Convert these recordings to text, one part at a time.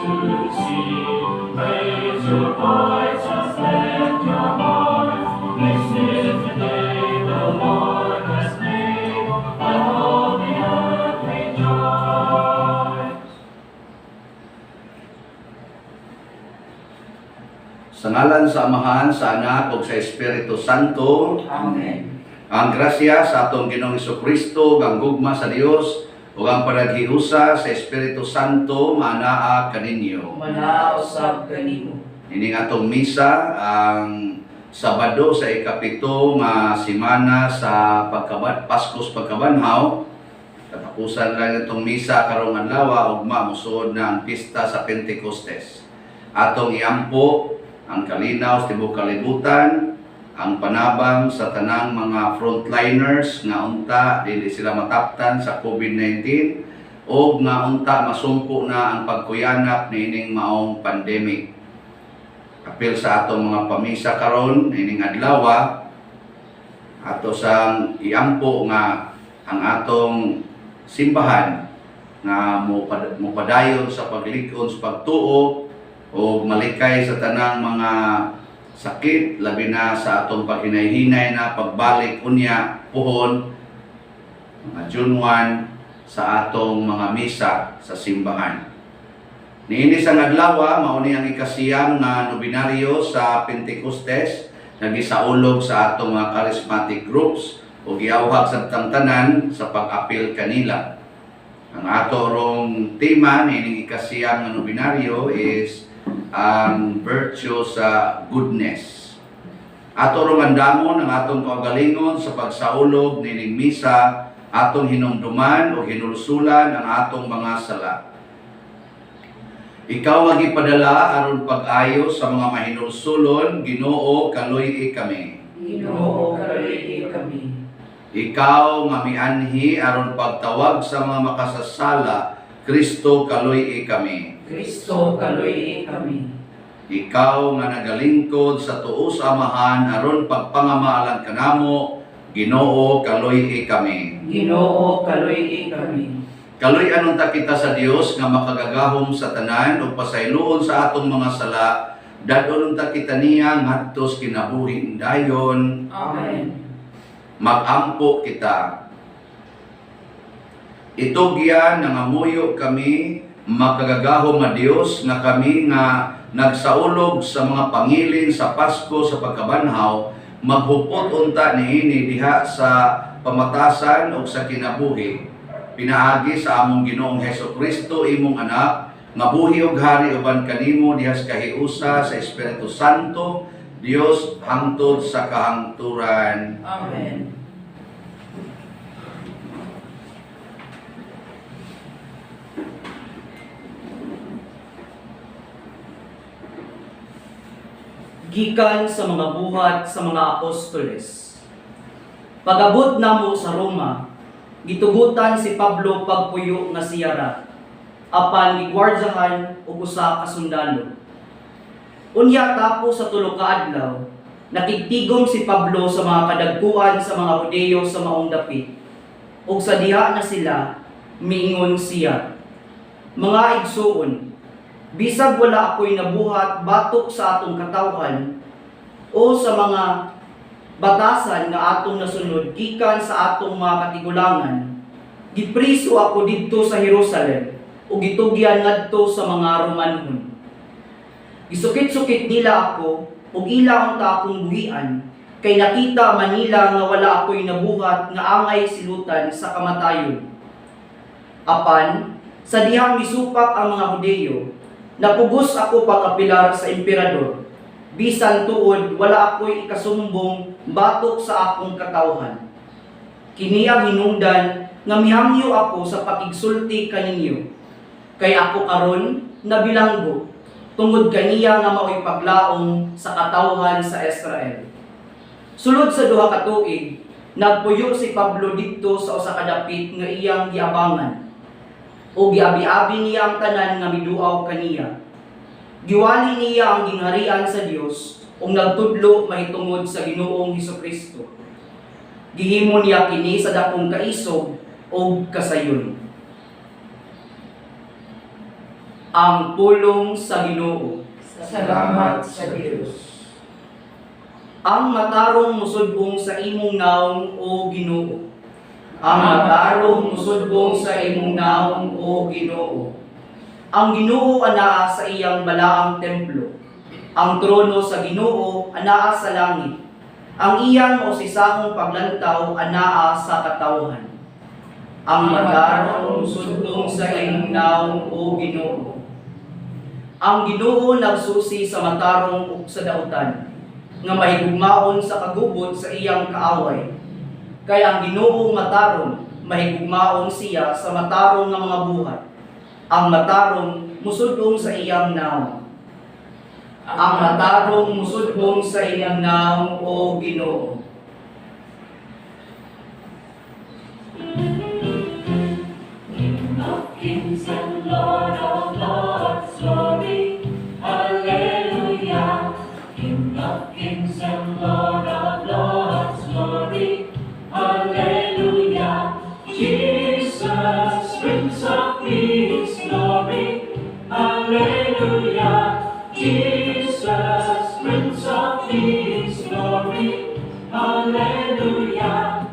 To see. Raise your voices, lift your hearts. This is the day the Lord has made. Let all the earth rejoice. Sa ngalan sa Amahan, sa Anak ug sa Espiritu Santo. Amen. Ang grasya sa atong Ginoong Kristo, ang gugma sa Dios ug ang panaghiusa sa Espiritu Santo maanaa kaninyo. Manaa usab kanimo. Ining atong misa ang Sabado sa 7 nga semana sa pagkaban Paskos pagkabanhaw. Katapusan lang itong misa karong adlaw, ugma musuod na ang pista sa Pentecostes. Atong iampo ang kalinaw sa tibuok kalibutan, ang panabang sa tanang mga frontliners nga unta dili sila mataptan sa COVID-19 o nga unta masumpo na ang pagkuyanap niining maong pandemic. Apil sa atong mga pamisa karon ining adlaw, ato sang iampo nga ang atong simbahan nga mopadayon sa paglikon sa pagtuo o malikay sa tanang mga sakit, labi na sa atong paghinay-hinay na pagbalik unya puhon mga June 1 sa atong mga misa sa simbahan. Niini sa adlaw, mao ni ang 9 nga nobinaryo sa Pentecostes nga gisaulog sa atong mga charismatic groups o giawhag sa tanan sa pag-apil kanila. Ang ato rong tema niining 9 nga nobinaryo is ang virtue sa goodness. Ato rong andamon ang atong kaugalingon sa pagsaulog niining misa, atong hinumduman o hinulsulan ang atong mga sala. Ikaw nga gipadala aron pag-ayo sa mga mahinulsulon, Ginoo, kaluy-i kami. Ginoo, kaluy-i kami. Ikaw nga mianhi aron pagtawag sa mga makasasala, Kristo, kaluy-i kami. Kristo, kaluy-i kami. Ikaw nga nagalingkod sa tuo sa Amahan aron pagpangamaalan kanamo, Ginoo, kaluy-i kami. Ginoo, kaluy-i kami. Kaluy-an unta kita sa Dios nga makagagahom sa tanan ug pasayloon sa atong mga sala. Dad-on unta kita niya ngadto sa kinabuhing dayon. Amen. Magampo kita. Itugyan nangamuyo kami, makagagahom nga Dios, nga kami nga nagsaulog sa mga pangilin sa Pasko sa pagkabanhaw maghupot unta niini diha sa pamatasan ug sa kinabuhi pinaagi sa among Ginoong Heso Kristo, imong anak, nga buhi ug hari uban kanimo diha sa kahiusa sa Espiritu Santo, Dios, hangtod sa kahangturan. Amen. Gikan sa mga Buhat sa mga Apostoles. Pag-abot namo sa Roma, gitugutan si Pablo pagpuyo nga siyara, apan gigwardyahan og usa ka sundalo. Unya tapos sa 3 ka adlaw, nakigtigom si Pablo sa mga kadagkuan sa mga Hudeyo sa maong dapit. Ug sa diha na sila, miingon siya: "Mga igsuon, bisag wala ako'y nabuhat batok sa atong katawhan o sa mga batasan nga atong nasunod gikan sa atong mga katigulangan, gipriso ako didto sa Jerusalem ug gitugyan ngadto sa mga Romanhon. Gisukit-sukit nila ako ug ila unta akong buhian kay nakita man nila nga wala ako'y nabuhat nga angay silutan sa kamatayon. Apan sa dihang misupak ang mga Hudeyo, napugos ako pag-apilar sa emperador, bisan tuod wala ako'y ikasumbong batok sa akong katawhan. Kini ang hinungdan nga mihangyo ako sa pakigsulti kaninyo. Kay ako karon nabilanggo tungod kaniya nga mao'y paglaom sa katawhan sa Israel." Sulod sa 2 ka tuig, nagpuyo si Pablo didto sa usa ka dapit nga iyang giabangan. O giabi-abi niya ang tanan nga miduaw kaniya. Giwali niya ang gingharian sa Dios ug nagtudlo mahitungod sa Ginoong Hesukristo. Gihimo niya kini sa dakong kaisog ug kasayon. Ang pulong sa Ginoo. Salamat sa Dios. Ang matarong musudbong sa imong naong, o Ginoo. Ang matarong musudbong sa imong naong, o Ginoo. Ang Ginoo anaa sa iyang balaang templo. Ang trono sa Ginoo anaa sa langit. Ang iyang mausisahong paglantaw anaa sa katawhan. Ang matarong musudbong sa imong naong, o Ginoo. Ang Ginoo nagsusi sa matarong ug sa dautan nga mahigugmaon sa kagubot sa iyang kaaway. Kay ang Ginoo matarong, mahigugmaon siya sa matarong nga mga buhat. Ang matarong musudong sa iyang naong. Ang matarong musudong sa iyang naong, o Ginoo. King of kings and Lord of lords, glory, hallelujah. King of kings and Lord of lords, glory, hallelujah. Jesus, Prince of Peace, glory, hallelujah. Jesus, Prince of Peace, glory, hallelujah.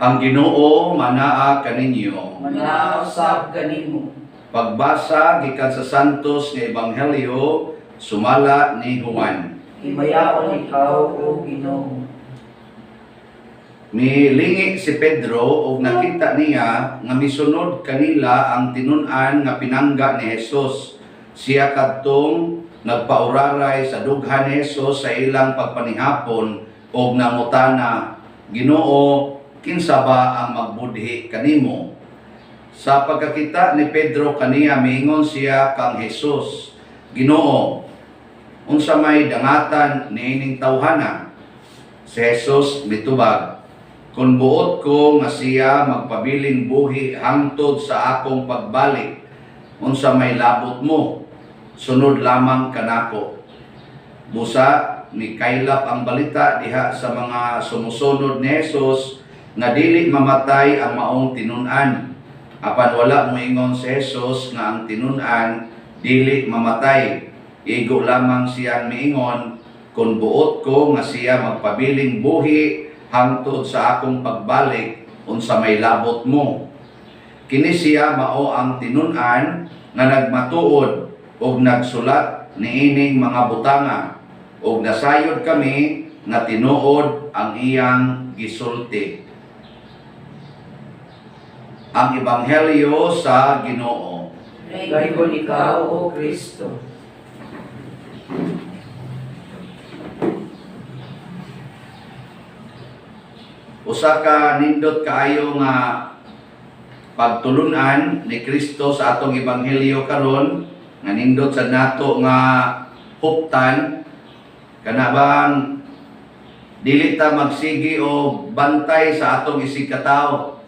Ang Ginoo manaa kaninyo. Manaa usab kanimo. Pagbasa gikan sa Santos nga Ebanghelyo sumala ni Juan. Himayaon ikaw, O Ginoo. Milingi si Pedro ug nakita niya nga misunod kanila ang tinun-an nga pinangga ni Jesus. Siya kadtong nagpauraray sa dughan ni Jesus sa ilang pagpanihapon ug nangutana, "Ginoo, kinsa ba ang magbudhi kanimo?" Sa pagkakita ni Pedro kaniya, miingon siya kang Jesus, "Ginoo, unsa may dangatan niining tawhana?" Si Jesus mitubag, "Kung buot ko nga siya magpabiling buhi hangtod sa akong pagbalik, unsa may labot mo? Sunod lamang kanako." Busa mikaylap ang balita diha sa mga sumusunod ni Jesus nga dili mamatay ang maong tinun-an. Apan wala moingon si Jesus nga ang tinun-an dili mamatay. Igo lamang siyang miingon, "Kung buot ko nga siya magpabiling buhi hangtod sa akong pagbalik, unsa may labot mo?" Kini siya mao ang tinun-an nga nagmatuod og nagsulat niining mga butanga, ug nasayod kami nga tinuod ang iyang gisulti. Ang Ebanghelyo sa Ginoo. Dayon ikaw, O Kristo. Usa ka nindot kaayo nga pagtulunan ni Kristo sa atong ebanghelyo karon, nga nindot sa nato nga huptan, kana bang dili ta magsigi o bantay sa atong isig katawo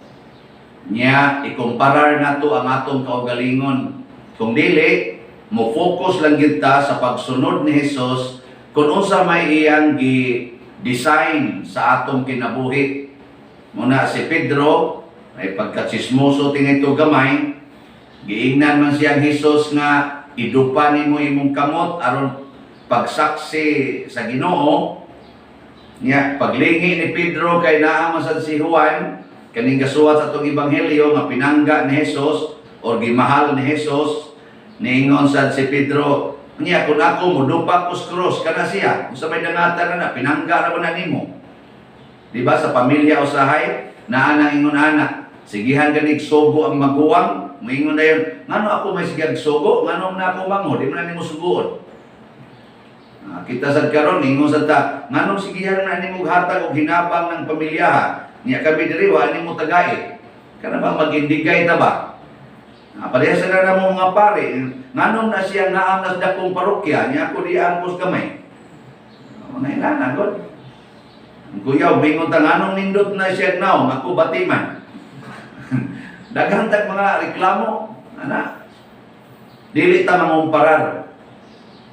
nya, ikumparar nato ang atong kaugalingon. Kung dili mo focus lang gyud ta sa pagsunod ni Hesus kung unsa may iyang gi design sa atong kinabuhi. Muna si Pedro ay pagkatsismoso tingay to gamay, giingnan man siyang Hesus nga idupa nimo imong kamot aron pagsaksi sa Ginoo niya. Paglingi ni Pedro kay naa man sad si Juan, kaning gasuwat sa atong ebanghelyo nga pinangga ni Hesus or gimahal ni Hesus, niingon sad si Pedro niya, "Kung ako modupa ko sa cross kana siya, unsa may dangatan na pinangga ra ba na nimo?" Di ba sa pamilya usahay naa nang ingon ana, sigihan ganig sugo ang maguwang, moingon dayon, "Ngano ako may sigag sugo? Ngano na ako manghod? Di man na nimo sugoon." Kita sad karon ingon sad ta, "Nganong sigihan na nimo hatag og hinabang ng pamilya ha? Nya kami diri wa nimo tagai." Kana ba magindigay ta ba? Parehas sa na mo mga pare, nganong na siya naam nas dakong parokya, nya ako di angkos gamay. Mga inana god. Ang kuyaw, bingon ta, "Nganong nindot na siya naong, ako batiman?" Daghan tag mga reklamo, ana. Dili ta mangumparar.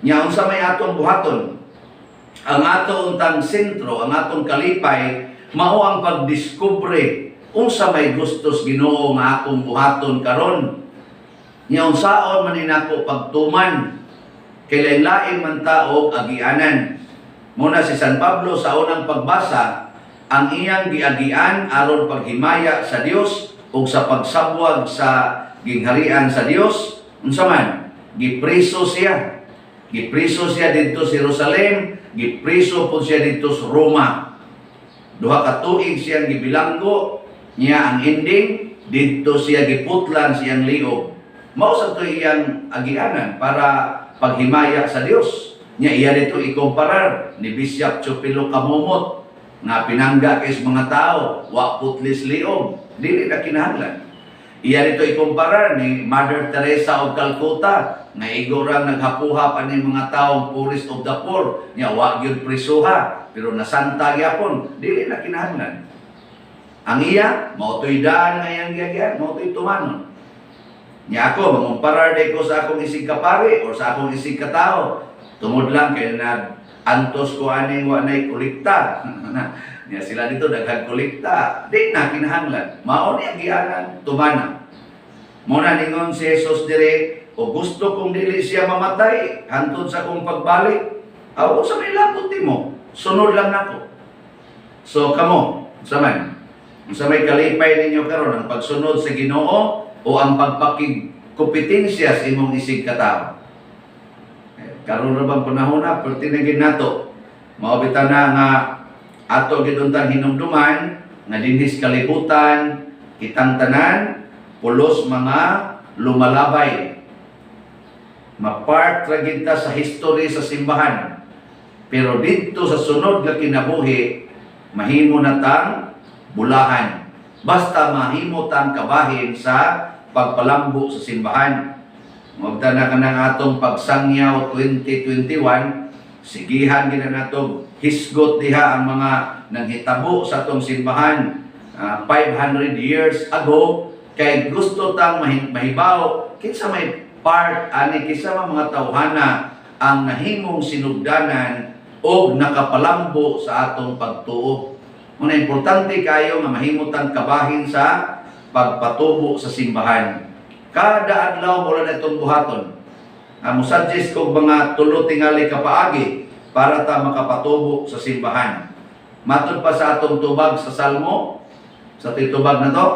Nya unsa may atong buhaton? Ang ato untang sentro, ang atong kalipay, mao ang pagdiskubre unsa may gustos Ginoo nga akong buhaton karon. Nya unsaon man ni nako pagtuman kay lain-lain man ta og agianan. Muna si San Pablo sa unang pagbasa, ang iyang giagian aron paghimaya sa Dios ug sa pagsabwag sa gingharian sa Dios, unsa man? Gipriso siya. Gipriso siya didto sa Jerusalem, gipriso pud siya didto sa Roma. 2 ka tuig siyang gibilanggo niya, ang ending didto siya giputlan siyang liog. Mao sa to iyang agianan para paghimaya sa Dios. Nya iya dito ikumparar ni Bishop Chupilo Camomot nga pinangga kay sa mga tao, wa putlis liog, dili na kinahanglan. Iya dito ikumparar ni Mother Teresa of Calcutta nga igo ra naghapuha pa ni mga taong poorest of the poor, nya wa gyud prisuha pero nasanta gyapon, dili na kinahanglan. Ang iya mao to'y daan nga iyang giagyan, mao to'y tumanon. Nya ako mangumparar day ko sa akong isig kapari or sa akong isig katao tungod lang kay nag antos ko aning wa nay kolekta. Nya sila dito daghang kolekta, di na kinahanglan. Mao ni agianan, tumana. Mo na ningon si Jesus dire, o gusto kong dili siya mamatay hantod sa akong pagbalik. Aw, sa may labot mo, sunod lang nako. So kamo, unsa man? Unsa may kalipay ninyo karon, ang pagsunod sa Ginoo o ang pagpakigkompetensya sa imong isig katao? Eh, karon ra bang panahon na perti na gid nato. Mao bitaw na nga ato gid untang hinumduman nga dinhis kalibutan kitang tanan pulos mga lumalabay. Ma-part ra gid ta sa history sa simbahan. Pero didto sa sunod nga kinabuhi, mahimo na tang bulahan. Basta mahimo tang kabahin sa pagpalambo sa simbahan. Magta na kanang atong pagsangyaw 2021, sigihan gina nato hisgot diha ang mga nanghitabo sa atong simbahan 500 years ago kay gusto tang mahibaw kinsa may part ani, kinsa man mga tawhana ang nahimong sinugdanan o nakapalambo sa atong pagtuo. Muna importante kayo nga mahimo tang kabahin sa pagpatubo sa simbahan. Kada adlaw mo na itong buhaton. Ang musuggest ko mga tulo tingali ka paagi para ta makapatubo sa simbahan. Matod pa sa atong tubag sa Salmo, sa titubag na to,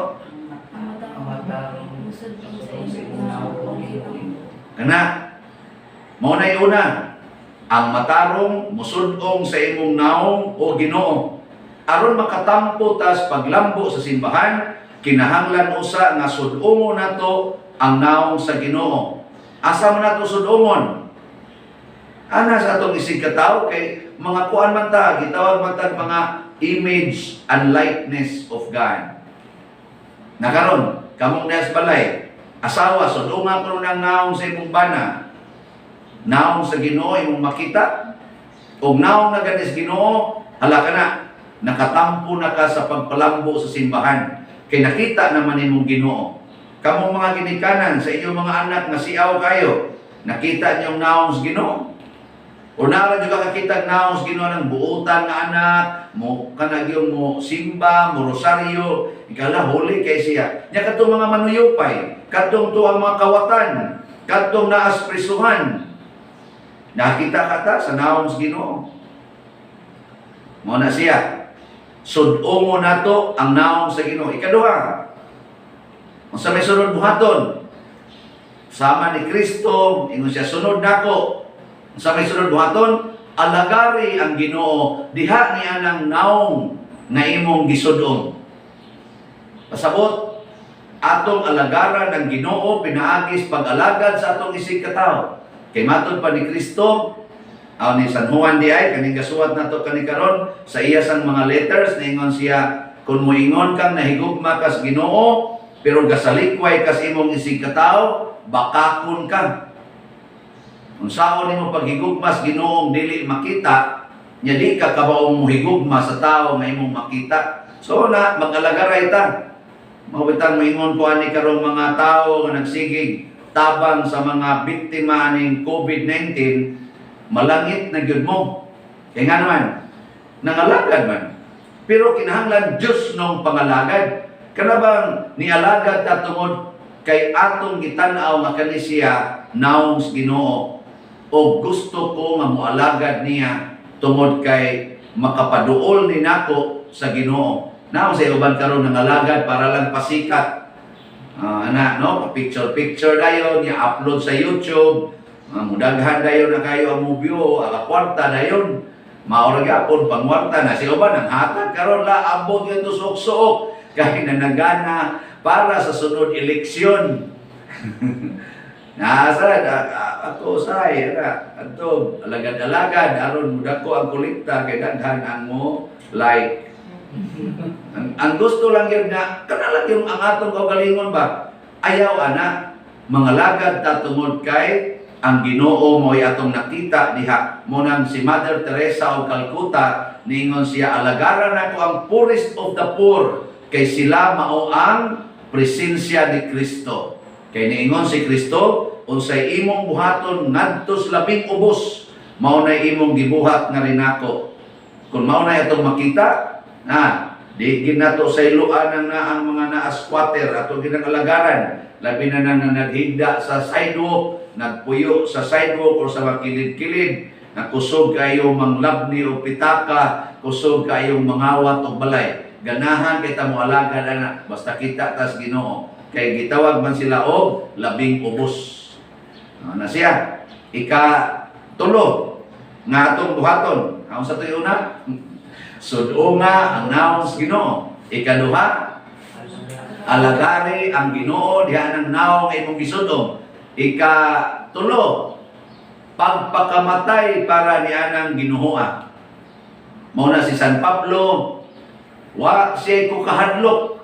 Ang matarong sa imong naong, O Ginoo. Kana, mao na una, ang matarong musudong sa imong naong, o Ginoo. Aron makatampo tas paglambo sa simbahan, kinahanglan usa nga sudungon nato ang naong sa Ginoo. Asa man nato sudungon? Ana sa atong isig katawo kay mga kuan man ta, gitawag man ta mga image and likeness of God. Nakaron, kamong diha sa balay, asawa, sudungan kuno ng naong sa imong bana. Naong sa Ginoo imong makita. Og naong na ganis Ginoo, hala ka na. Nakatampo na ka sa pagpalambo sa simbahan. Kay nakita naman imong Ginoo. Kamong mga ginikanan sa inyong mga anak nga siaw kayo, nakita niyong naong sa Ginoo. O nara jud ka kakita naong sa Ginoo ng buutan nga anak, mo kanag yung mo simba, mo rosaryo, ikala huli kay siya. Nya kadtong mga manuyupay, kadtong to ang mga kawatan, kadtong naas prisuhan. Nakita ka ta sa naong sa Ginoo. Mo na siya. Sud-ongon nato ang naong sa Ginoo. Ikaduha, unsa may sunod buhaton? Sama ni Kristo, ingon siya, "Sunod nako." Unsa may sunod buhaton? Alagari ang Ginoo diha niya ng naong nga imong gisud-ong. Pasabot, atong alagaran ng Ginoo pinaagis pag-alagad sa atong isig katawo. Kay matod pa ni Kristo, aw ni San Juan di ay kaning gasuwat nato kani karon sa iya sang mga letters, niingon siya, kung moingon kang nahigugma kas Ginoo pero gasalikway kas imong isig katawo, bakakon ka. Unsaon nimo paghigugma sa Ginoong dili makita, nya di ka kabawong mohigugma sa tao nga imong makita? So na mag-alagaray ta. Mao bitang moingon ko ani karong mga tao nga nagsigig tabang sa mga biktima aning COVID-19, malangit na gyud mo. Kay nga naman, nangalagad man. Pero kinahanglan Diyos nung pangalagad. Kana bang nialagad ta tungod Kay atong gitan-aw nga kani siya nawong sa Ginoo o gusto ko nga moalagad niya tungod kay makapaduol ni nako sa Ginoo. Naong sa uban karon nangalagad para lang pasikat. Ana no, picture picture dayon, i-upload sa YouTube. Mudaghan dayon na kayo ang mo-view, aga kwarta dayon. Mao ra gyapon pangwarta na si uban ang hatag karon la abot gyud suok-suok kay nanagana para sa sunod eleksyon. Nasa ako say ana adto alagad-alagad aron mudako ang kolekta kay daghan ang mo like. Ang gusto lang yun nga kana lang yung ang atong kaugalingon ba, ayaw ana, mangalagad ta tungod kay ang Ginoo mo'y atong nakita diha. Mo nang si Mother Teresa of Calcutta, niingon siya, "Alagaran ako ang poorest of the poor kay sila mao ang presensya ni Kristo." Kay niingon si Kristo, "Unsay imong buhaton ngadto sa labing ubos, mao na imong gibuhat nga rinako." Kung mao na atong makita na di gid nato sa iluan ang naang mga naa squatter, ato ginang alagaran, labi na nang naghigda sa sidewalk, nagpuyo sa sidewalk o sa mga kilid-kilid, nakusog kayo manglabni o pitaka, kusog kayo mangawat og balay. Ganahan kita mo alagad ana basta kita tas Ginoo kay gitawag man sila og labing ubos. Ano na siya? Ika tulo nga atong buhaton. Ang sa tuyo una, sudo nga ang naong sa Ginoo. Ikaduha, alagari ang Ginoo diha ng naong imong gisudong. Ika tulo, pagpakamatay para nianang Ginoo. Mao na si San Pablo, wa siya ko kahadlok.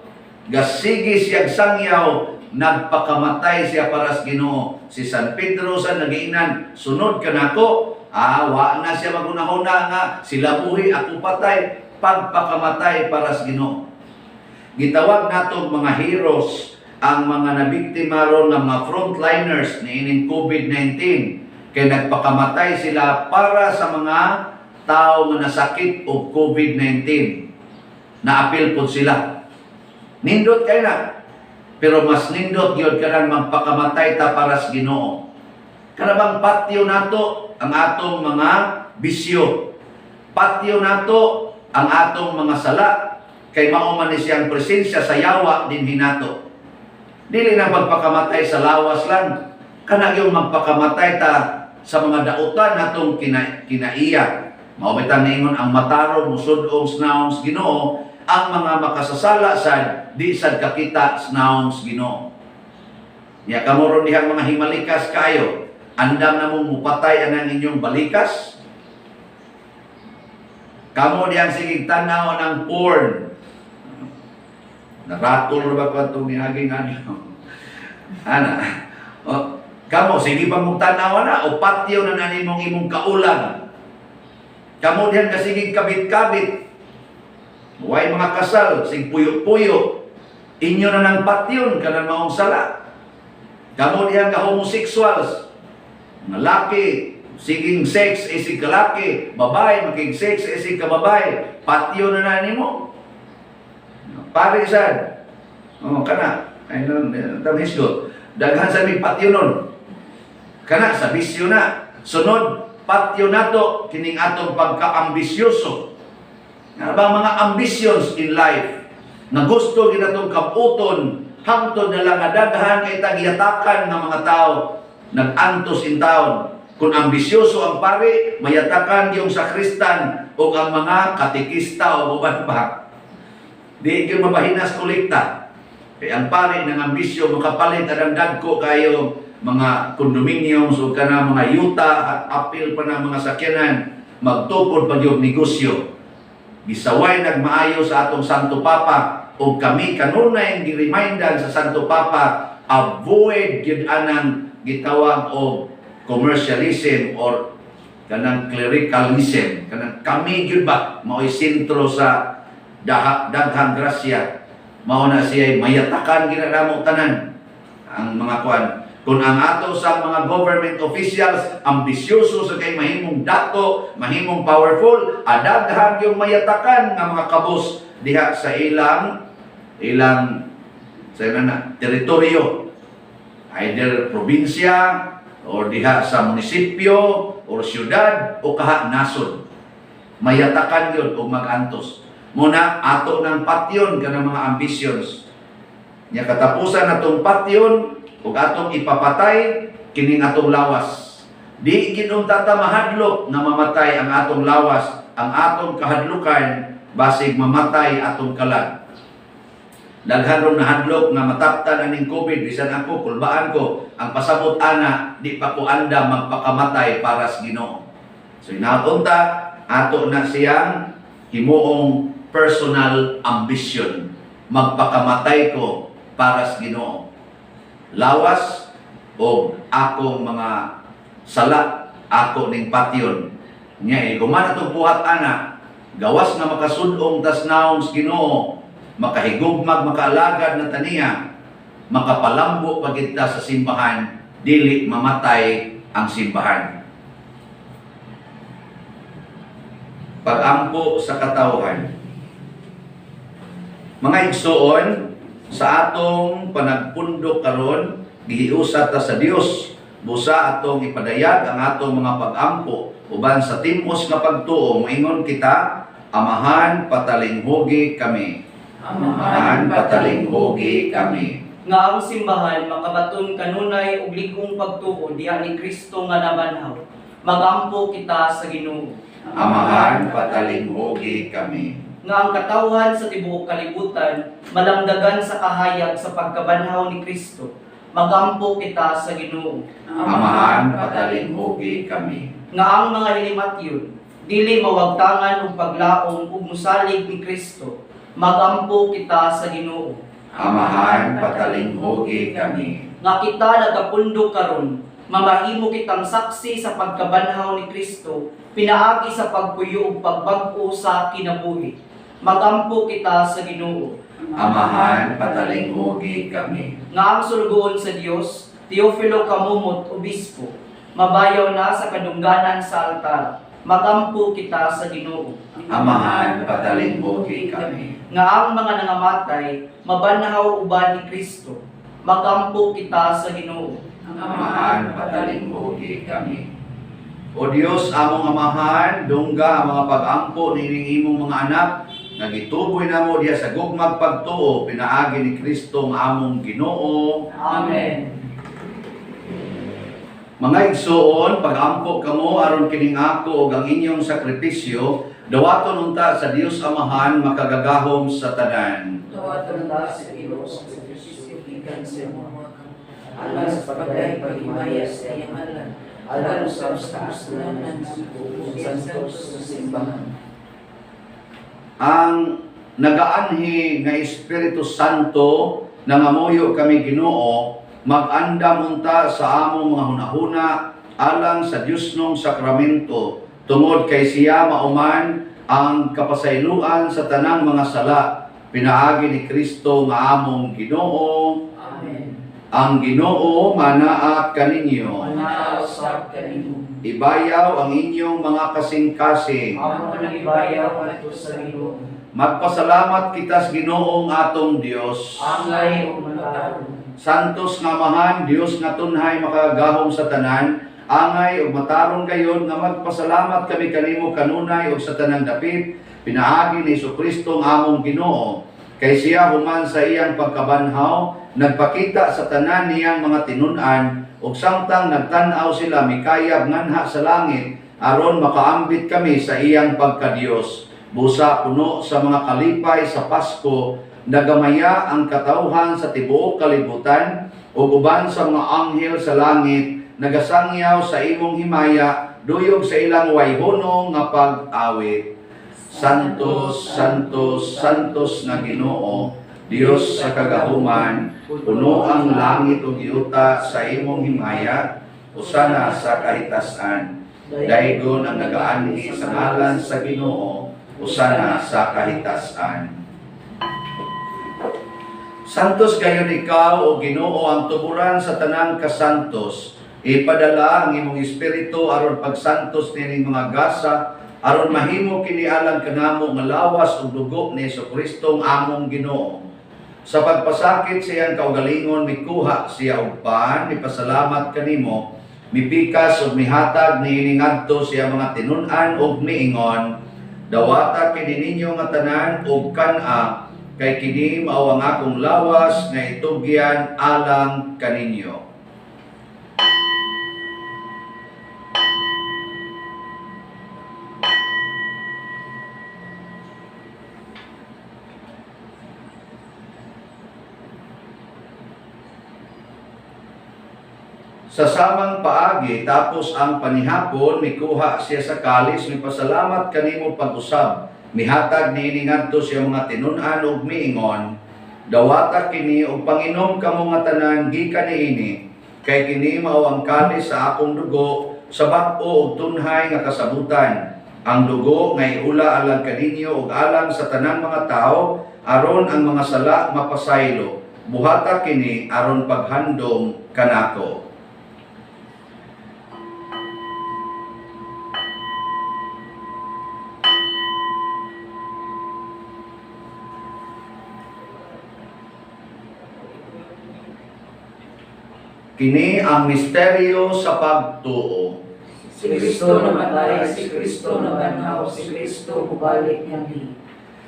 Gasige siyag sangyaw, nagpakamatay siya para sa Ginoo. Si San Pedro sa nagiinan, "Sunod ka nako." Wa na siya magunahuna nga sila buhi, ako patay, pagpakamatay para sa Ginoo. Gitawag nato mga heroes ang mga nabiktima ron nga mga frontliners niining COVID-19 kay nagpakamatay sila para sa mga tao nga nasakit og COVID-19. Naapil pod sila. Nindot kay na. Pero mas nindot gyud kanang magpakamatay ta para sa Ginoo. Kana bang patyo nato ang atong mga bisyo. Patyo nato ang atong mga sala kay mao man ni siyang presensya sa yawa dinhi nato. Dili na magpakamatay sa lawas lang. Kana yung magpakamatay ta sa mga dautan natong kinaiya. Mao bitang niingon ang matarong musud-ong sa naong sa Ginoo, ang mga makasasala sad di sad kakita sa naong sa Ginoo. Nya kamo ron dihang mga himalikas kayo, andam na mong mupatay anang inyong balikas. Kamo dihang sigig tanaw ng porn. Naratol ra ba ko itong niaging ano? Ana. O, kamo, sige pa mong tanaw na o patyo na na nimong imong kaulang. Kamo diyan kasigig kabit-kabit. Way mga kasal, sig puyo-puyo. Inyo na nang patyon kanang maong sala. Kamo diyan ka homosexuals. Mga laki, siging sex isig kalaki, babae makig sex isig kababae, patyo na na nimo. Pare sad. Oh, kana. Ay no, tamhisgot. Daghan sa mig patyo nun. Kana sa bisyo na. Sunod, patyo nato kining atong pagkaambisyoso. Nga ba mga ambitions in life nga gusto ginatong kabuton hangtod na lang nga daghan kay tagiyatakan nga mga tao nag-antos in town. Kung ambisyoso ang pari, mayatakan yung sakristan o ang mga katikista o uban pa. Di gyud mabahinas kolekta. Kay ang pari ng ambisyo makapalit ang dagko kayo mga condominiums o kana mga yuta at apil pa ng mga sakyanan, magtukod pa gyud negosyo. Gisaway nagmaayo sa atong Santo Papa o kami kanunay giremindan sa Santo Papa, avoid gyud anang gitawag og commercialism or kanang clericalism, kanang kami gyud ba mao'y sentro sa daghang grasya. Mao na siya mayatakan ginadamo tanan ang mga kuan. Kung ang ato sa mga government officials ambisyoso sa kay mahimong dato, mahimong powerful, adaghan yung mayatakan nga mga kabos diha sa ilang ilang sa ilang na teritoryo. Either probinsya or diha sa munisipyo or syudad o kaha nasod. Mayatakan yun o mag-antos. Muna ato ng patyon kanang mga ambitions. Nya katapusan atong patyon ug atong ipapatay kining atong lawas. Di gid unta ta mahadlok nga mamatay ang atong lawas, ang atong kahadlukan basig mamatay atong kalag. Daghan rong nahadlok nga mataptan aning COVID, bisan ako, kulbaan ko, ang pasabot ana, di pa ko andam magpakamatay para sa Ginoo. So inaunta, ato na siyang himuong personal ambition. Magpakamatay ko para sa Ginoo. Lawas o akong mga sala, ako ning patyon. Nya eh, human atong buhat ana, gawas nga makasudong tas naong sa Ginoo, makahigugmag, makaalagad na taniya, makapalambo pa gid ta sa simbahan, dili mamatay ang simbahan. Pagampo sa katawhan. Mga igsuon, sa atong panagpundok karon, gihiusa ta sa Dios busa atong ipadayag ang atong mga pagampo uban sa timos nga pagtuo moingon kita: Amahan, patalinghugi kami. Amahan, patalinghugi kami. Nga ang simbahan makabaton kanunay og lig-ong pagtuo diha ni Kristo nga nabanhaw. Magampo kita sa Ginoo. Amahan, patalinghugi kami. Nga ang katawhan sa tibuok kalibutan malamdagan sa kahayag sa pagkabanhaw ni Kristo. Magampo kita sa Ginoo. Amahan, patalinghugi kami. Nga ang mga hinimatyon dili mawagtangan og paglaom ug musalig ni Kristo. Magampo kita sa Ginoo. Amahan, patalinghugi kami. Nga kita nagapundo karon, mamahimo kitang saksi sa pagkabanhaw ni Kristo pinaagi sa pagpuyo ug pagbag-o sa kinabuhi. Magampo kita sa Ginoo. Amahan, patalinghugi kami. Nga ang sulugoon sa Dios, Teofilo Camomot, Obispo, mabayaw na sa kadungganan sa altar. Magampo kita sa Ginoo. Amahan, patalinghugi kami. Nga ang mga nangamatay mabanhaw uban ni Kristo. Magampo kita sa Ginoo. Amahan, patalinghugi kami. O Dios, among Amahan, dungga ang mga pag-ampo nining imong mga anak, nagituboy namo diha sa gugmag pagtuo, pinaagi ni Kristo nga among Ginoo. Amen. Mga igsuon, pag-ampo kamo aron kining ako ug ang inyong sakripisyo, dawaton unta sa Dios Amahan makagagahom sa tanan. Dawaton ta sa Ginoo sa sakripisyo gikan sa imong mga kamot, alang sa pagdayeg paghimaya sa iyang ngalan, alang usab sa kapuslanan sa santos sa simbahan. Ang nagaanhi nga Espiritu Santo, nangamuyo kami Ginoo, mag-andam unta sa among mga hunahuna alang sa Diyosnong sakramento, tungod kay siya mauman ang kapasayloan sa tanang mga sala, pinaagi ni Kristo nga among Ginoo. Amen. Ang Ginoo manaat kaninyo. Manaa usab kanimo. Ibayaw ang inyong mga kasing-kasing. Amo nang ibayaw ngadto sa Ginoo. Magpasalamat kita sa Ginoong atong Dios. Angay ug matarong. Santos nga Amahan, Dios nga tunhay makagagahom sa tanan, angay ug matarong gayon nga magpasalamat kami kanimo kanunay ug sa tanang dapit, pinaagi ni Kristo ang among Ginoo. Kay siya human sa iyang pagkabanhaw, nagpakita sa tanan niyang mga tinun-an, ug samtang nagtan-aw sila mikayab nganha sa langit aron makaambit kami sa iyang pagkadiyos. Busa puno sa mga kalipay sa Pasko, nagamaya ang katawhan sa tibuok kalibutan ug uban sa mga anghel sa langit nagasangyaw sa imong himaya duyog sa ilang wayhunong nga pag-awit. Santos, Santos, Santos nga Ginoo, Dios sa kagahuman, puno ang langit ug yuta sa imong himaya, usana sa kahitasan. Daygon ang nagaanhi sa ngalan sa Ginoo, usana sa kahitasan. Santos gayon ikaw, o Ginoo, ang tuburan sa tanang kasantos. Ipadala ang imong espiritu aron pagsantos nining mga gasa, aron mahimo kini alang kanamo nga lawas ug dugo ni Hesukristo ang among Ginoo. Sa pagpasakit sa iyang kaugalingon, mikuha siya og pan, mipasalamat kanimo, mipikas ug mihatag niini ngadto sa iyang mga tinun-an ug miingon, "Dawata kini ninyo nga tanan ug kan-a, kay kini mao ang akong lawas nga itugyan alang kaninyo." Sa samang paagi, tapos ang panihapon, mikuha siya sa kalis, mipasalamat kanimo pag-usab, mihatag niini ngadto sa iyang mga tinun-an ug miingon, "Dawata kini ug panginom kamo nga tanan gikan niini, kay kini mao ang kalis sa akong dugo sa bag-o ug tunhay nga kasabutan, ang dugo nga iula alang kaninyo ug alang sa tanang mga tawo aron ang mga sala mapasaylo. Buhata kini aron paghandom kanako." Kini ang misteryo sa pagtuo. Si Kristo namatay, si Kristo nabanhaw, si Kristo mubalik muli.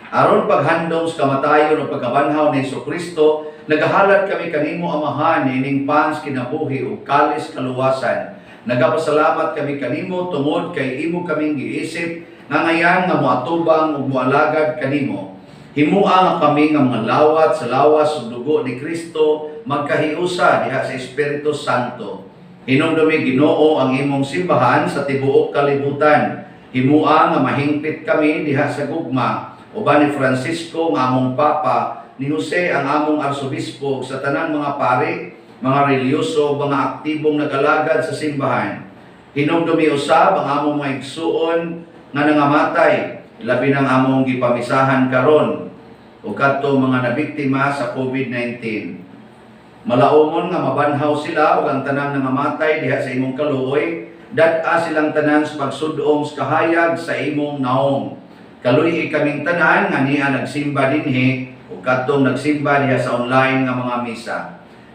Aron paghandom sa kamatayon ug pagkabanhaw ni Kristo, nagahalad kami kanimo, Amahan, ining pan sa kinabuhi ug kalis kaluwasan. Nagapasalamat kami kanimo tungod kay imo kaming giisip nga ngayan nga moatubang ug moalagad kanimo. Himua nga kami nga mga lawat sa lawas ug dugo ni Kristo magkahiusa diha sa Espiritu Santo. Hinumdumi, Ginoo, ang imong simbahan sa tibuok kalibutan. Himua nga mahingpit kami diha sa gugma uban ni Francisco nga among Papa, ni Jose ang among Arsobispo, ug sa tanang mga pari, mga relihiyoso, mga aktibong nagalagad sa simbahan. Hinumdumi usab ang among mga igsuon nga nangamatay, labi ng among gipamisahan karon ug kadto mga nabiktima sa COVID-19. Malaumon nga mabanhaw sila ug ang tanang nangamatay diha sa imong kaluoy, dad-a silang tanan sa pagsud-ong sa kahayag sa imong naong. Kaluy-i kaming tanan nga nia nagsimba dinhi ug kadtong nagsimba diha sa online nga mga misa.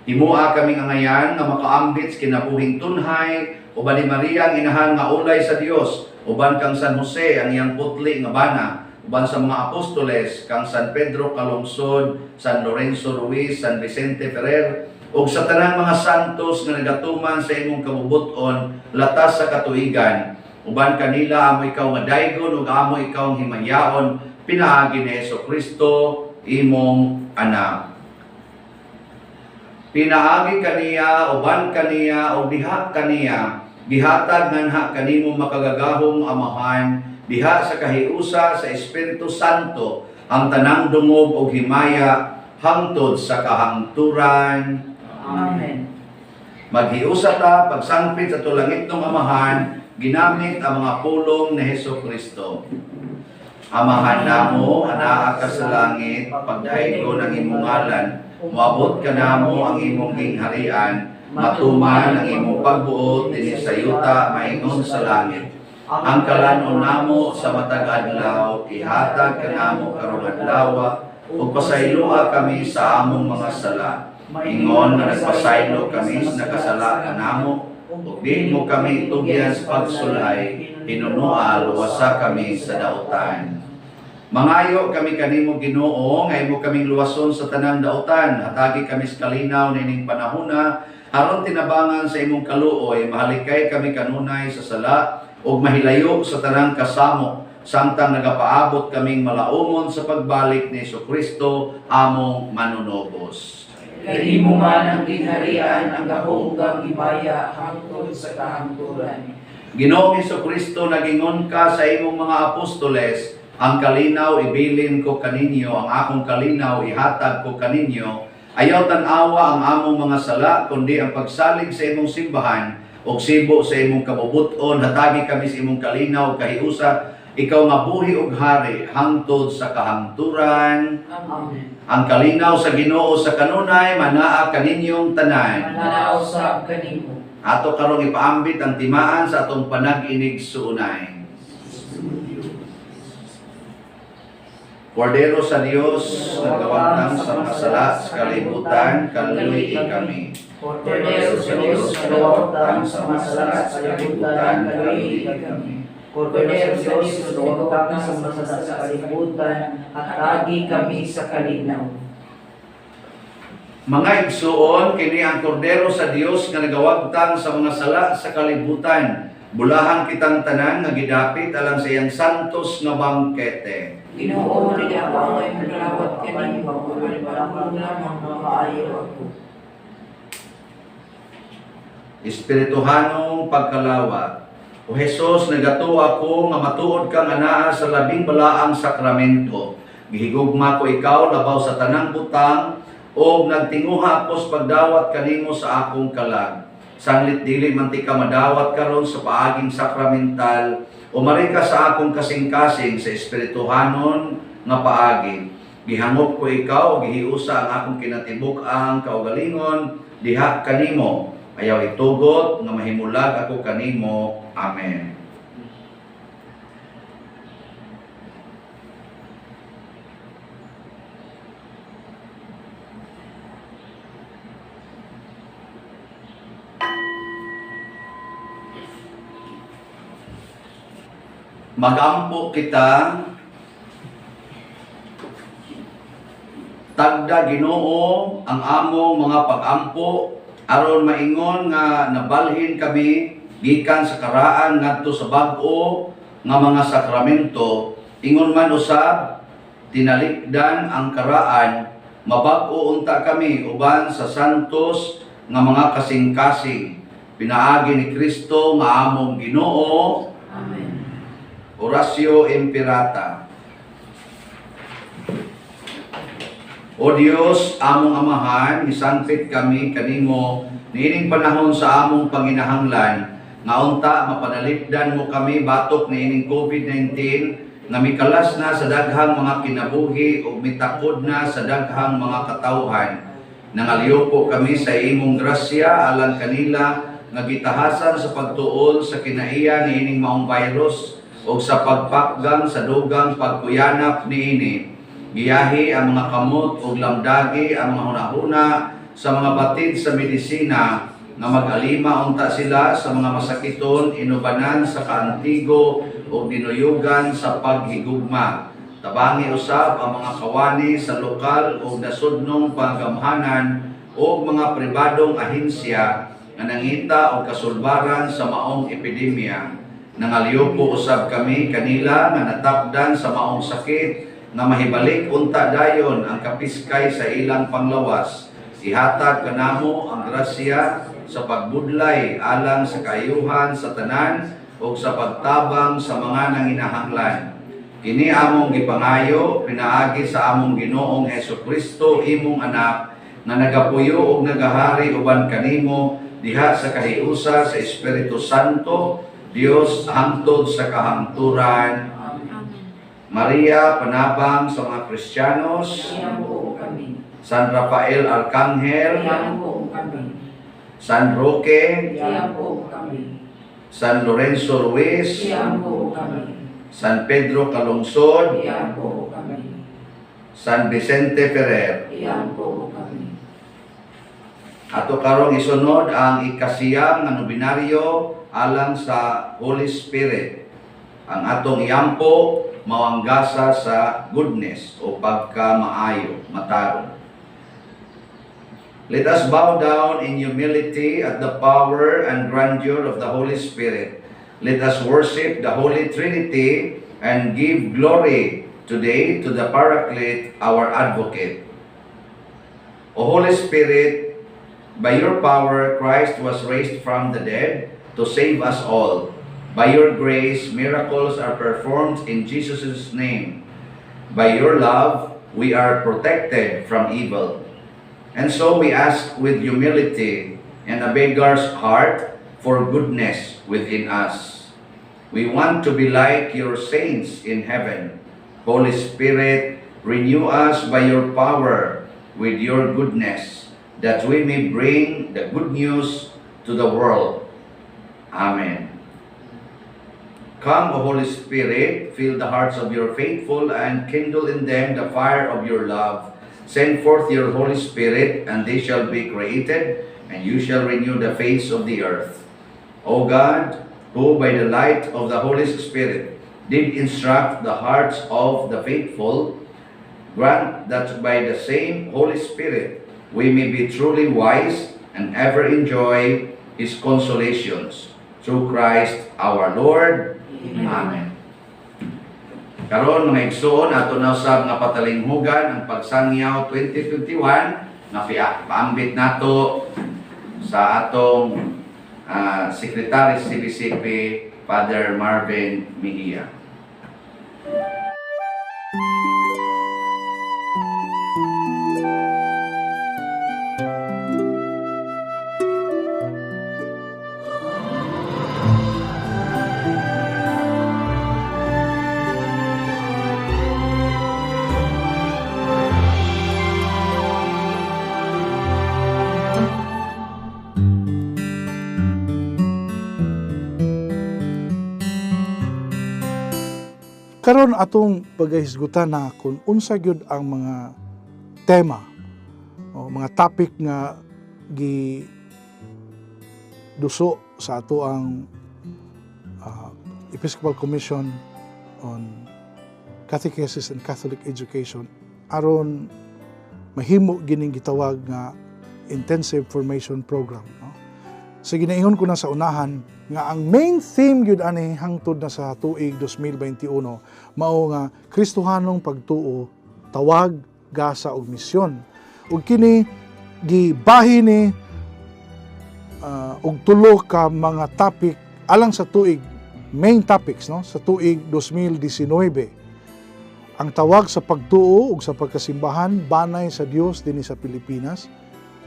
Himua kaming angayan nga makaambit sa kinabuhing tunhay uban ni Maria ang inahan nga ulay sa Dios, uban kang San Jose ang iyang putli nga bana, uban sa mga apostoles kang San Pedro Calungsod, San Lorenzo Ruiz, San Vicente Ferrer, ug sa tanang mga santos nga nagatuman sa imong kabubut-on latas sa katuigan. Uban kanila amo ikaw nga daygon ug amo ikaw ang himayaon pinaagi ni Hesus Kristo, imong anak. Pinaagi kaniya, uban kaniya, ug diha kaniya, gihatag nganha kanimo makagagahong Amahan, diha sa kahiusa sa Espiritu Santo, ang tanang dungog ug himaya hangtod sa kahangturan. Amen. Maghiusa ta pagsangpit sa atong langitnong Amahan, ginamit ang mga pulong ni Hesus Kristo. Amahan namo, anaa ka sa langit, pagdaygon ang imong ngalan, moabot kanamo ang imong gingharian, matuman ang imong pagbuot dinhi sa yuta maingon sa langit. Ang kalanon namo sa matag adlaw, ihatag kanamo karong adlaw, ug pasayloa kami sa among mga sala, ingon nga nagpasaylo kami sa nakasala kanamo, ug di mo kami tugyan sa pagsulay, hinunoa luwasa kami sa dautan. Mangayo kami kanimo, Ginoo, nga imo kaming luwason sa tanang dautan. Hatagi kami sa kalinaw nining panahona aron tinabangan sa imong kaluoy mahalikay kami kanunay sa sala ug mahilayo sa tanang kasamo samtang nagapaabot kaming malaumon sa pagbalik ni Kristo among manunobos. Kay imo man ang gingharian, ang gahom ug ang himaya hangtod sa kahangturan. Ginoong Kristo, nagingon ka sa imong mga apostoles, "Ang kalinaw ibilin ko kaninyo, ang akong kalinaw ihatag ko kaninyo." Ayaw tan-awa ang among mga sala, kundi ang pagsalig sa imong simbahan, ug sibo sa imong kabubuton, hatagi kami sa imong kalinaw ug kahiusa, ikaw nga buhi ug hari hangtod sa kahangturan. Amen. Ang kalinaw sa Ginoo sa kanunay manaa kaninyong tanan. Manaa usab kanimo. Ato karong ipaambit ang timaan sa atong panag-inig suunay. Kordero sa Dios, nagawagtang sa mga sala sa kalibutan, kaluy kami. Kordero sa Diyos, nagawagtang sa mga sala sa kalibutan, kaluy kami. Kordero sa Diyos, nagawagtang sa mga sala sa kalibutan, hatagi kami sa kalinaw. Mga igsuon, kini ang kordero sa Dios nga nagawagtang sa mga sala sa kalibutan. Bulahan kitang tanan nga gidapit alang sa iyang santos nga bangkete. Ginoo, dili ako angay maglawat kanimo, apan panahon lamang maayo ako. Espirituhanong pagkalawat. O Hesus, nagatuo ako nga matuod kang anaa sa labing balaang sakramento. Gihigugma ko ikaw labaw sa tanang butang o nagtinguha ako sa pagdawat kanimo sa akong kalag. Sanglit dili man ti ka madawat karon sa paaging sakramental, umari ka sa akong kasing-kasing sa espirituhanon nga paagi. Gihangop ko ikaw, gihiusa ang akong kinatibuk-ang kaugalingon diha kanimo. Ayaw itugot nga mahimulag ako kanimo. Amen. Magampo kita. Tagda, Ginoo, ang among mga pagampo aron maingon nga nabalhin kami gikan sa karaan ngadto sa bag-o nga mga sakramento. Ingon man usab tinalikdan ang karaan, mabag-o unta kami uban sa santos nga mga kasing-kasing pinaagi ni Kristo nga among Ginoo. Amen. Oratio Imperata. O Dios, among Amahan, misangpit kami kanimo niining panahon sa among panginahanglan nga unta mapanalipdan mo kami batok niining COVID-19 nga mikalas na sa daghang mga kinabuhi ug mitakod na sa daghang mga katawhan. Nangaliyupo kami sa imong grasya alang kanila nga gitahasan sa pagtuol sa kinaiya niining maong virus ug sa pagpakgang sa dugang pagkuyanap niini. Giyahi ang mga kamot ug lamdagi ang mga hunahuna sa mga batid sa medisina nga mag-alima unta sila sa mga masakiton, inubanan sa kaantigo ug dinuyugan sa paghigugma. Tabangi usab ang mga kawani sa lokal ug nasudnong panggamhanan ug mga pribadong ahensya nga nangita og kasulbaran sa maong epidemya. Nangaliyupo usab kami kanila nga natakdan sa maong sakit nga mahibalik unta dayon ang kapiskay sa ilang panglawas. Ihatag kanamo ang grasya sa pagbudlay alang sa kaayuhan sa tanan ug sa pagtabang sa mga nanginahanglan. Kini among gipangayo pinaagi sa among Ginoong Hesus Kristo, imong anak, nga nagapuyo ug nagahari uban kanimo diha sa kahiusa sa Espiritu Santo, Dios, hangtod sa kahangturan. Amen. Maria, panabang sa mga Kristiyanos. Iampo kami. San Rafael Arcangel, Iampo kami. San Roque, Iampo kami. San Lorenzo Ruiz, Iampo kami. San Pedro Calungsod, Iampo kami. San Vicente Ferrer. Iampo kami. Ato karong isunod ang ikasiyam nga nobinaryo alang sa Holy Spirit. Ang atong iampo mao ang gasa sa goodness o pagkamaayo, matarong. Let us bow down in humility at the power and grandeur of the Holy Spirit. Let us worship the Holy Trinity and give glory today to the Paraclete, our Advocate. O Holy Spirit, by your power, Christ was raised from the dead to save us all. By your grace, miracles are performed in Jesus' name. By your love, we are protected from evil. And so we ask with humility and a beggar's heart for goodness within us. We want to be like your saints in heaven. Holy Spirit, renew us by your power with your goodness, that we may bring the good news to the world. Amen. Come, O Holy Spirit, fill the hearts of your faithful and kindle in them the fire of your love. Send forth your Holy Spirit, and they shall be created, and you shall renew the face of the earth. O God, who by the light of the Holy Spirit did instruct the hearts of the faithful, grant that by the same Holy Spirit we may be truly wise and ever enjoy His consolations. Through Christ our Lord. Amen. Karon, mga igsoon, ato na usab nga patalinghugan ang Pagsangyaw 2021 nga paambit nato sa atong Secretary CBCP, Father Marvin Mejia. Karon, atong pagahisgutan na kung unsa gyud ang mga tema o mga topic nga gi duso sa ato ang Episcopal Commission on Catechesis and Catholic Education aron mahimo gining gitawag nga Intensive Formation Program, no? So ginaingon ko na sa unahan nga ang main theme gyud ani hangtod na sa tuig 2021 mao nga Kristohanong pagtuo, tawag, gasa ug misyon. Ug kini gibahin ni og tulo ka mga topic alang sa tuig, main topics, no, sa tuig 2019. Ang tawag sa pagtuo ug sa pagkasimbahan banay sa Dios dinhi sa Pilipinas.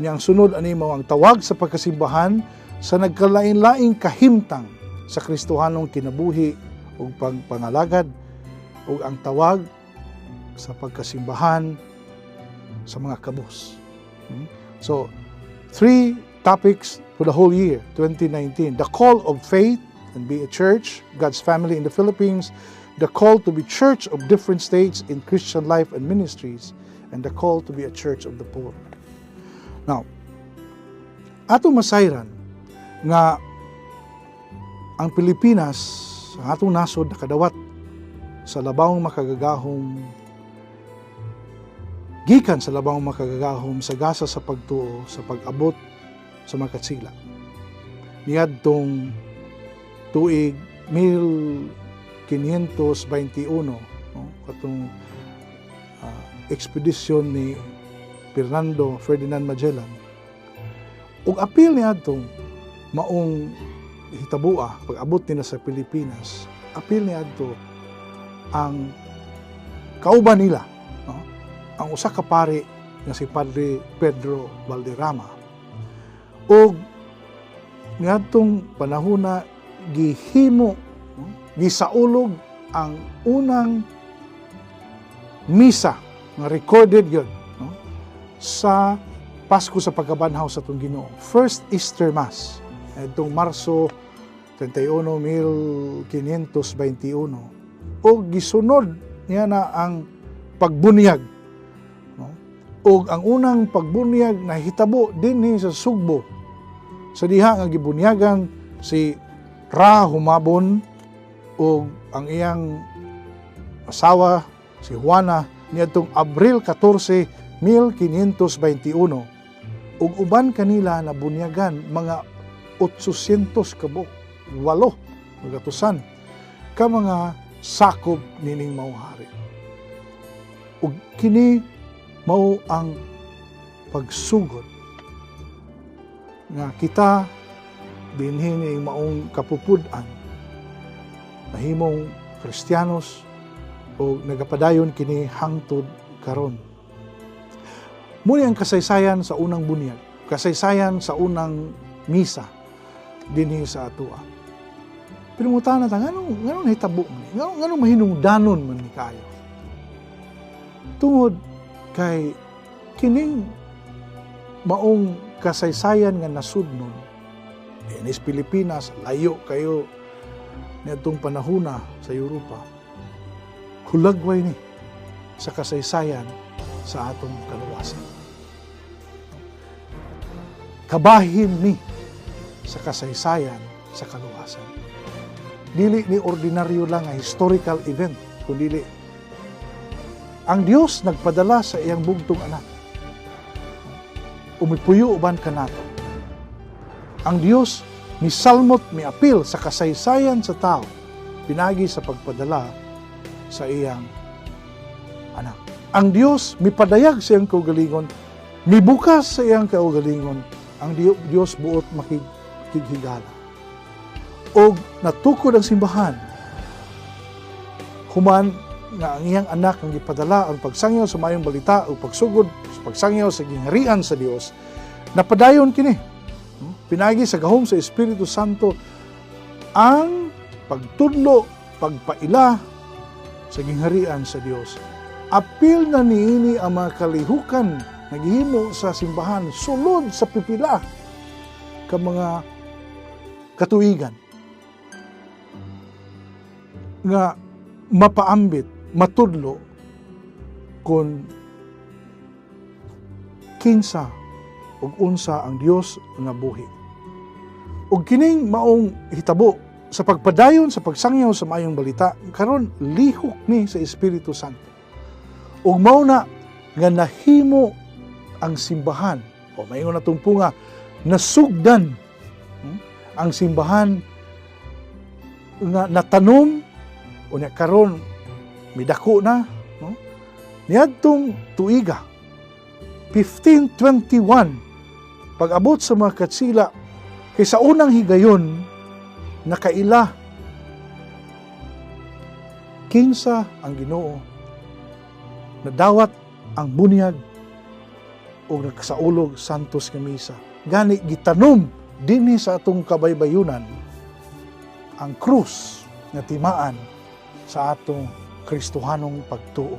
Nya ang sunod ani mao ang tawag sa pagkasimbahan sa nagkalain-laing kahimtang sa Kristohanong kinabuhi ug pagpangalagad, ug ang tawag sa pagkasimbahan sa mga kabus. So, three topics for the whole year, 2019. The call of faith and be a church, God's family in the Philippines, the call to be church of different states in Christian life and ministries, and the call to be a church of the poor. Now, ato masayran nga ang Pilipinas, ang atong nasod, nakadawat sa labawng makagagahom, gikan sa labawng makagagahom sa gasa sa pagtuo sa pag-abot sa mga katsila niadtong tuig 1521, no, katong ekspedisyon ni Ferdinand Magellan. Ug apil niadtong maong hitabua pag-abot nila sa Pilipinas, apil niadto ang kauban nila, no, ang usa ka pari nga si Padre Pedro Valderrama. Ug niadtong panahona gihimo, no, gisaulog ang unang misa nga recorded yun, no, sa Pasko sa Pagkabanhaw sa atong Ginoo. First Easter Mass itong Marso 31, 1521. O gisunod niya na ang pagbunyag, no? Og ang unang pagbunyag nahitabo dinhi sa Sugbo, sa diha nga gibunyagan si Ra Humabon og ang iyang asawa si Juana niadtong Abril 14, 1521. Ug uban kanila nabunyagan mga 800 kabuok, walo magatusan ka mga sakop nining maong hari. Ug kini mao ang pagsugod nga kita dinhi ning maong kapupud-an nahimong Kristiyanos o nagapadayon kini hangtod karon. Muni ang kasaysayan sa unang bunyag, kasaysayan sa unang misa dinhi sa atoa. Pero mutana ta, nganong nahitabo man ni? Nganong mahinungdanon man ni kayo? Tungod kay kining maong kasaysayan nga nasudnon dinis Pilipinas, layo kayo niadtong panahuna sa Europa, hulagway ni sa kasaysayan sa atong kaluwasan. Kabahin ni sa kasaysayan sa kaluwasan. Dili ni ordinaryo lang nga historical event, kundi ang Dios nagpadala sa iyang bugtong anak. Umipuyo uban kanato. Ang Dios misalmot, miapil sa kasaysayan sa tao pinagi sa pagpadala sa iyang anak. Ang Dios mipadayag sa iyang kaugalingon, mibukas sa iyang kaugalingon. Ang Dios buot makighigala. Og natukod ang simbahan human nga ang iyang anak ang gipadala ang pagsangyaw sa maayong balita o pagsugod sa pagsangyaw sa gingharian sa Dios, napadayon kini pinagi sa gahom sa Espiritu Santo ang pagtudlo, pagpaila sa gingharian sa Dios. Apil na niini ang mga kalihukan nga gihimo sa simbahan sulod sa pipila ka mga katuigan nga mapaambit, matudlo kung kinsa ug unsa ang Dios nga buhi. Ug kining maong hitabo sa pagpadayon sa pagsangyaw sa maayong balita karon lihok ni sa Espiritu Santo. Ug mao na nga nahimo ang simbahan, o maingon natong po nga nasugdan ang simbahan nga natanom unya karon midako na, no? Niadtong tuiga 1521, pag-abot sa mga katsila, kay sa unang higayon nakaila kinsa ang Ginoo, nadawat ang bunyag o nagkasaulog santos nga misa. Gani gitanom dinhi sa atong kabaybayunan ang krus nga timaan sa atong Kristohanong pagtuo.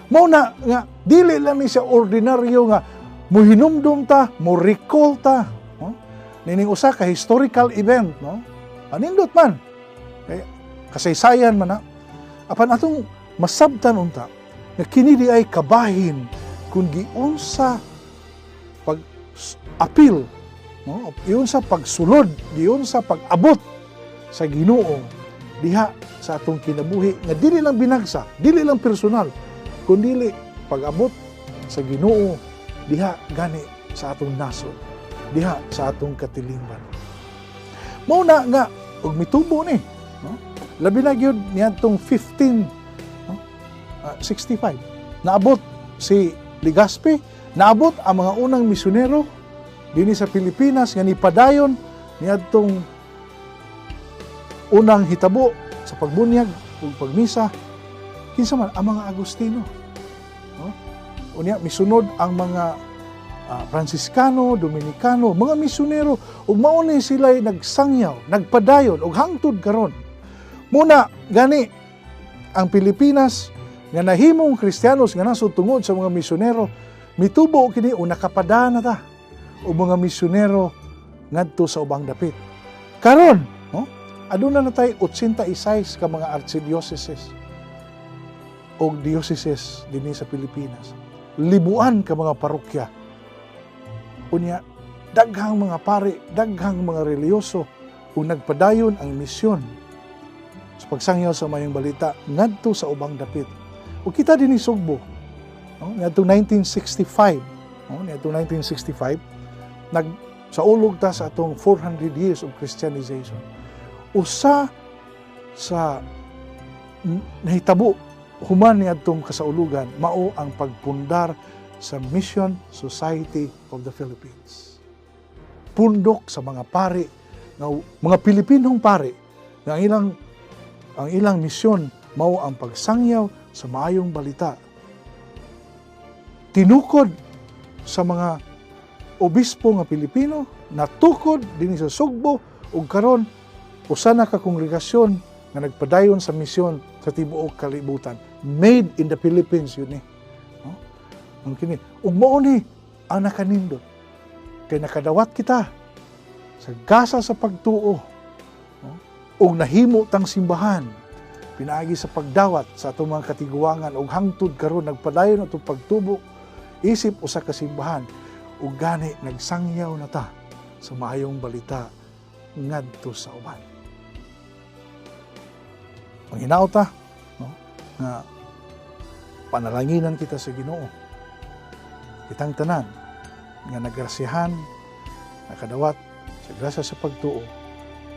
Mao na nga dili lang ni siya ordinaryo nga muhinumdum ta, mo recall ta, no? Nining usa ka historical event, no? Anindot man. Eh, kasaysayan man na. Apan atong masabtan unta nga kini di ay kabahin kung giunsa pag apil, no? Giunsa pagsulod, giunsa pag-abot sa Ginoo diha sa atong kinabuhi nga dili lang binagsa, dili lang personal, kundili pag-abot sa Ginoo diha gani sa atong nasod, diha sa atong katilingban. Mao na nga og mitubo ni, no? Labi na gyud niadtong 15, no? 65. Naabot si Legazpi, naabot ang mga unang misyonero dinhi sa Pilipinas nga nipadayon niadtong unang hitabo sa pagbunyag ug pagmisa, kinsa man ang mga Agustino, no? Unya misunod ang mga Franciscano, Dominicano, mga misyonero, ug mao ni sila'y nagsangyaw, nagpadayon ug hangtod karon. Muna gani ang Pilipinas nga nahimong Kristiyanos nga nasod tungod sa mga misyonero, mitubo kini o nakapadana ta og mga misyonero ngadto sa ubang dapit. Karon, no? Aduna na tay 86 ka mga archdioceses o dioceses dinhi sa Pilipinas. Libuan ka mga parokya. Unya, daghang mga pari, daghang mga reliyoso ug nagpadayon ang misyon sa pagsangyaw sa mayong balita ngadto sa ubang dapit. Ug kita dinhi Sugbo, no? Niadtong 1965, no? Niadtong 1965 nag saulog ta sa atong 400 years of Christianization. Usa sa nahitabo human niadtong kasaulugan mao ang pagpundar sa Mission Society of the Philippines. Pundok sa mga pari, nga mga Pilipinong pari, nga ang ilang misyon mao ang pagsangyaw sa maayong balita. Tinukod sa mga obispo nga Pilipino, natukod dinhi sa Sugbo ug karon usa na ka kongregasyon nga nagpadayon sa misyon sa tibuok kalibutan. Made in the Philippines yun eh. No? Ang kini ug mao ni ang nakanindot kay nakadawat kita sa gasa sa pagtuo, no? Ug nahimo tang simbahan pinaagi sa pagdawat sa atong mga katiguangan ug hangtod karon nagpadayon atong pagtubo isip usa ka simbahan, ug gani nagsangyaw na ta sa maayong balita ngadto sa uban. Panghinaot ta, no, nga panalanginan kita sa Ginoo. Kitang tanan nga nagrasyahan, nakadawat sa grasya sa pagtuo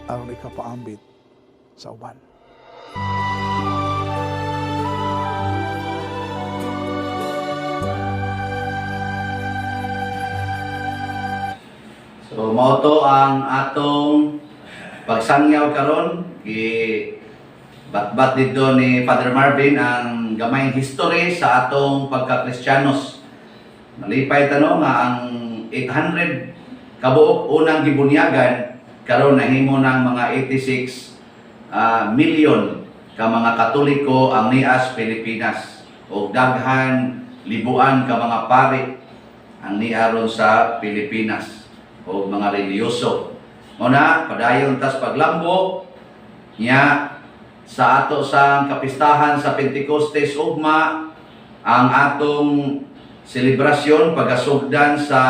aron ikapaambit sa uban. So mao to ang atong pagsangyaw karon, gi batbat didto ni Father Marvin ang gamayng history sa atong pagka-Kristiyanos. Malipay ta, no, nga ang 800 kabuok unang gibunyagan, karon nahimo ng mga 86 million ka mga Katoliko ang nias Pilipinas ug daghan libuan ka mga pari ang niaron sa Pilipinas o mga relihiyoso. Mao na, padayon tas paglambo nya sa ato sa kapistahan sa Pentecostes ugma, ang atong selebrasyon pagasugdan sa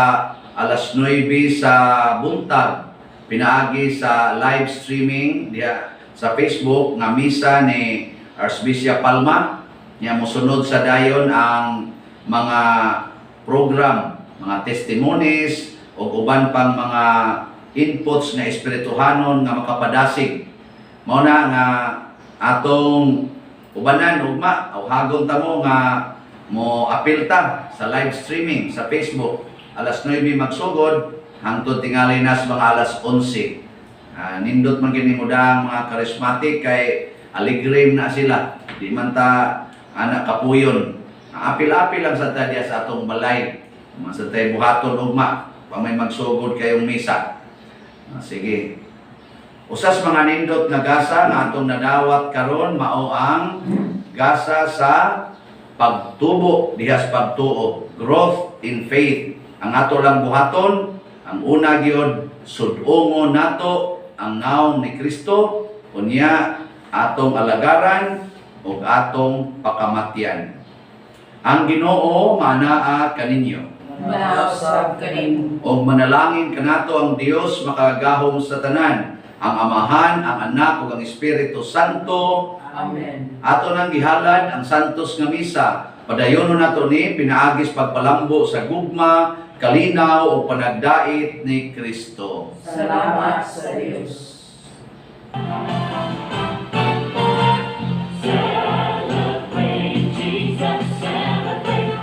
alas 9 sa buntag pinaagi sa live streaming diha sa Facebook nga misa ni Archbishop Palma. Nya mosunod sa dayon ang mga program, mga testimonies o uban pang mga inputs nga espirituhanon nga makapadasig. Mao na nga atong ubanan ugma o hagon ta mo nga mo apil ta sa live streaming sa Facebook. Alas 9 magsugod hangtod tingali nas mga alas 11. Nindot man kini mudang mga charismatic kay aligre na sila, di man ta anak kapuyon. Apil-apil lang sa ta diya sa atong balay mga sa tay buhaton ugma pa may magsugod kayong misa. Sige, usas mga nindot nga gasa nga atong nadawat karon mao ang gasa sa pagtubo dihas pagtuo, growth in faith. Ang ato lang buhaton, ang una gyud, sud-ongon nato ang nawong ni Kristo, unya atong alagaran ug atong pakamatyan. Ang Ginoo manaa kaninyo. Manausab kanimo. O manalangin kanato ang Dios makagagahom sa tanan, ang Amahan, ang Anak ug ang Espiritu Santo. Amen. Ato nang gihalad ang santos nga misa. Padayonon nato ni pinaagis pagpalambo sa gugma, kalinaw o panagdait ni Kristo. Salamat sa Dios. Celebrate, Jesus, celebrate.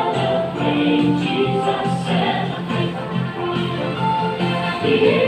Celebrate, Jesus, celebrate. He